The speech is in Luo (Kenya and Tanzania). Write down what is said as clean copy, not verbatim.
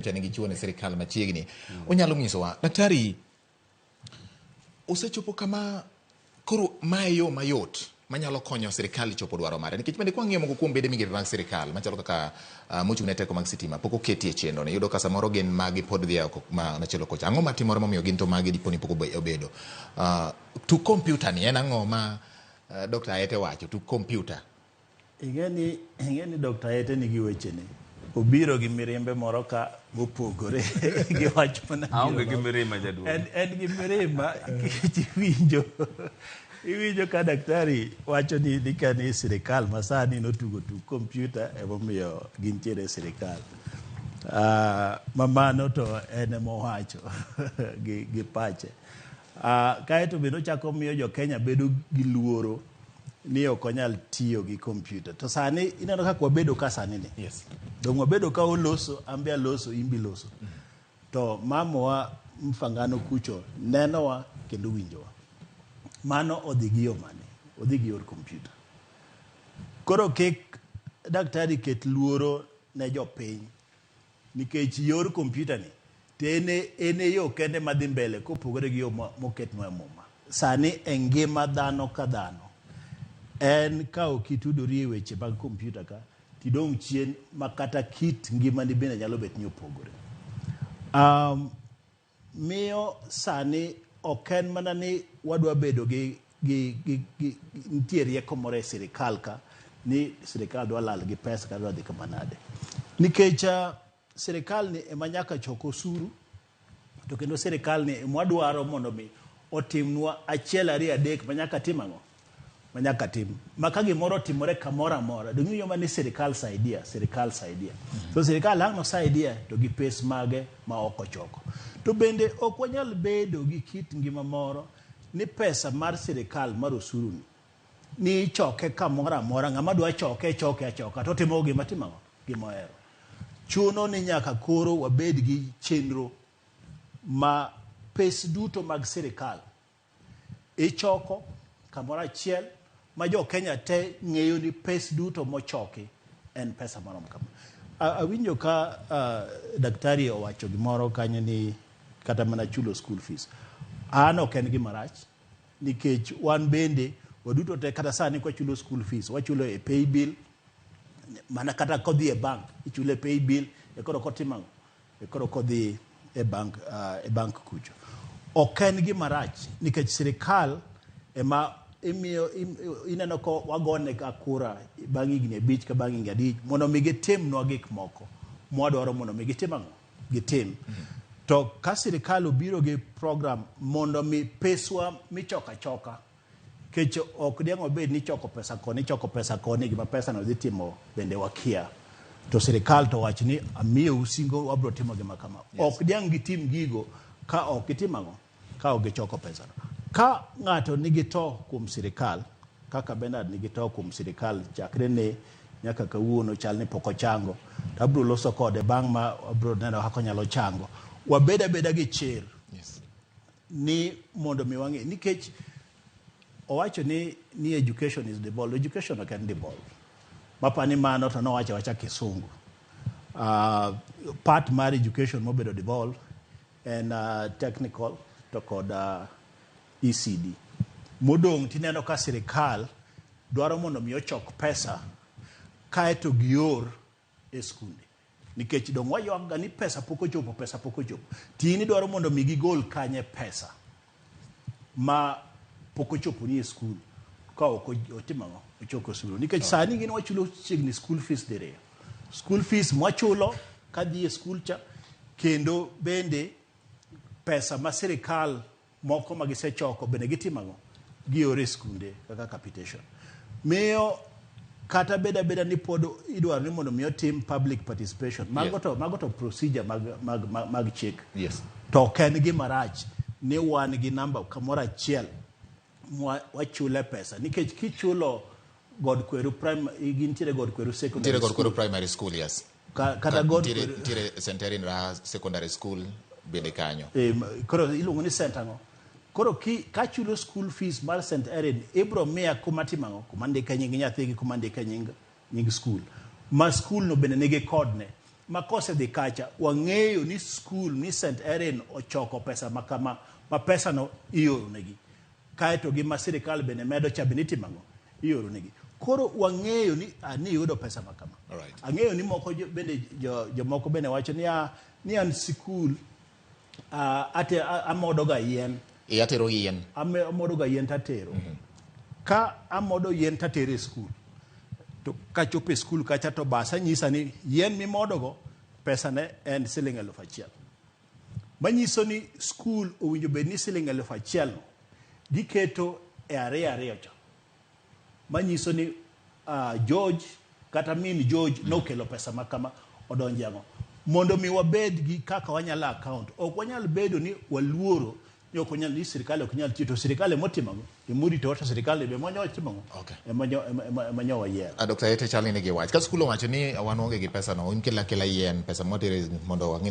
Nyocha ne gichiwo ne sirikal machiegni. Onyalo nyisowa, daktari, osechopo kama koro mae yo mayot manyalo konyo sirikal chopo dwaro mare nikech bende kwang'iyo moko kuom bede migepe mag sirikal machalo kaka mochung' ne teko mag sitima pok oketi e chenro ni iyudo ka samoro gin magi pod dhi oko ma machielo kocha ang'o matimore momiyo gin to magi dipo ni pok obedo to computer ni en ang'o ma Dr. Aete wacho to computer Ing'e ni Dr. Aete nigi wechene. Obiro gi mirimbe moro ka mopogore gi wach mana Aonge gi mirima jaduong'. En gi mirima nikech iwinjo iwinjo ka daktari wacho ni ni ka ni sirikal masani notugo tuk kompyuta emomiyo gintiere e sirikal. Ma mano to en emowacho gi pache. Kaeto bende ochako miyo jo Kenya bedo gi luoro ni ok onyal tiyo gi kompyuta. To sani ineno kaka wabedo ka sani ni. Yes. Dong wabedo ka oloso, an be aloso, in be iloso. To mamowa Mfangano kucho nenowa kendo winjowa. Mano odhi gi yo mane? Odhi gi yor kompyuta. Koro kik daktari ket luoro ne jopiny Nikech yor kompyuta ni to en e, en e yo kende madhi mbele kopogore gi yo moketnwa e Muma. Sani e ngima dhano ka dhano, en ka ok itudori e weche mag kompyuta ka, tidong' chien ma kata kit ngimani bende nyalo bet ni opogore. Miyo sani ok en mana ni wadwa bedo gi, gi, gi, gi nitie rieko moro e sirikal ka ni sirikal dwa lal gi pesa kata dwa dhi kama nade. Nikech uh, sirikal ni ema nyaka chok osuru to kendo sirikal ni ema wadwaro mondo mi otimnwa achiel ariyo adek ma nyaka tim ang'o? Ma nyaka tim. Ma ka gimoro otimore kamoro amora, donge iwinjo mana ni sirikal saidia, sirikal saidia. So sirikal ang' nosaidia to gi pes mage ma ok ochoko. To bende ok wanyal bedo gi kit ngima moro ni pesa mar sirikal mar osuru ni, ni ichoke kamoro amora, ng'ama dwa choke choke achoka to otimo gima timo ang'o? Gima ohero. Chuno ni nyaka koro wabed gi chenro ma pes duto mag sirikal Ichoko kamoro achiel ma jo Kenya te ng'eyo ni pes duto mochoki en pesa marom kama. Awinjo ka daktari owacho gimoro kanyo ni kata mana chulo school fees. An ok en gima rach nikech wan bende waduto te kata sani kwachulo school fees wachulo e pay bill mana kata kodhi e bank ichulo e pay bill e koro kotimo ang'o? E koro kodhi e bank, e bank kucho. Ok en gima rach nikech sirikal ema imiyo ineno ka wagone ka kura bang' higni abich ka bang' higni abich mondo mi gitimnwa gik moko mwadwaro mondo mi gitim ang'o? Gitim. To ka sirikal obiro gi program mondo mi peswa michoko achoka Kech ok diang' obed ni ichoko pesa koni, ichoko pesa koni, gima pesa no dhi timo bende wakia. To sirikal to wach ni amiyou singo wabro timo gima kama. Yes. Ok diang' gitim gigo ka ok gitim ang'o? Ka ok gichoko pesa no. Ka ng'ato nigi to kuom sirikal, kaka Bernard nigi to kuom sirikal chakre ne nyaka kawuono chal ni pok ochango, to abro loso kode bang' ma abro neno kaka onyalo chango. Wabed abeda gi chir. Yes. Ni mondo mi wang'e nikech owacho ni ni education is devolved. Education ok en devolved. Mapani mano to nowacho awacha kisungu. Part mar education mobedo devolved en technical to kod ECD. Modong' tineno ka sirikal dwaro mondo mi ochok pesa kaeto gior e skunde. Nikech dong' waywak ga ni pesa pok ochopo, pesa pok ochopo. To in idwaro mondo mi gigol kanye pesa ma pok ochopo ni e skul ka ok otimo ang'o? Ochoko osuru. Nikech sani gin wachulo chiegni school fees diriyo. School fees mwachulo kadhi e skul cha kendo bende pesa ma sirikal Moko ma gisechoko bende gitimo ang'o? Gioro e skunde kaka capitation. Miyo kata bed abeda ni pod idwaro ni mondo mi otim public participation. Mago to, mago to procedure mag, mag, mag, mag chik. Yes. To ok en gima rach ni wan gi namba kamoro achiel mwa wachule pesa nikech kichulo God Kweru Primary, gintiere God Kweru Secondary Nitiere God Kweru School. Primary School, yes. Ka, kata God Nitiere, Kweru. nitiere St. Erin Raha Secondary School bende kanyo. E, koro iluongo ni St. ang'o? Koro ki, kachulo school fees mar St. Erin, ibro miya kuma timo ang'o? Kuma ndike nying nyathi gi kuma ndike nying, nying school. Ma school no bende nigi code ne. Ma kosedhi kacha, wang'eyo ni skul ni St. Erin ochoko pesa ma kama, ma pesa no ioro negi. Kaeto gi ma sirikal bende medo cha bende itimo ang'o? Ioro negi. Koro wang'eyo ni ah, ni iyudo pesa ma kama. Ang'eyo ni moko jo, bende jo, jomoko bende wacho ni ah, ni an sikul ate, amodo ga yien. E atero yien. Amodo ga yien tatero. Ka amodo yien tatero e skul. To kachopo e skul kacha to basa nyisa ni yien mimodo go pesa ne en siling 1,000. Manyiso ni skul owinjo bed ni siling 1,000 no giketo e ariyo ariyo cha. Manyiso ni George kata min George nokelo pesa ma kama odonje ang'o. Mondo mi wabed gi kaka wanyalo account. Ok wanyal bedo ni waluoro ni ok wanyal ni sirikal ok nyal tiyo to sirikal emotimo ang'o? Emoritowa to sirikal be emonyo timo ang'o? Ema nyo wayiero. Dr. Ete chal ni nigi wach. Ka skul owacho ni wan waonge gi pesa no, in kela kela yien, pesa mwatere mondo wang'i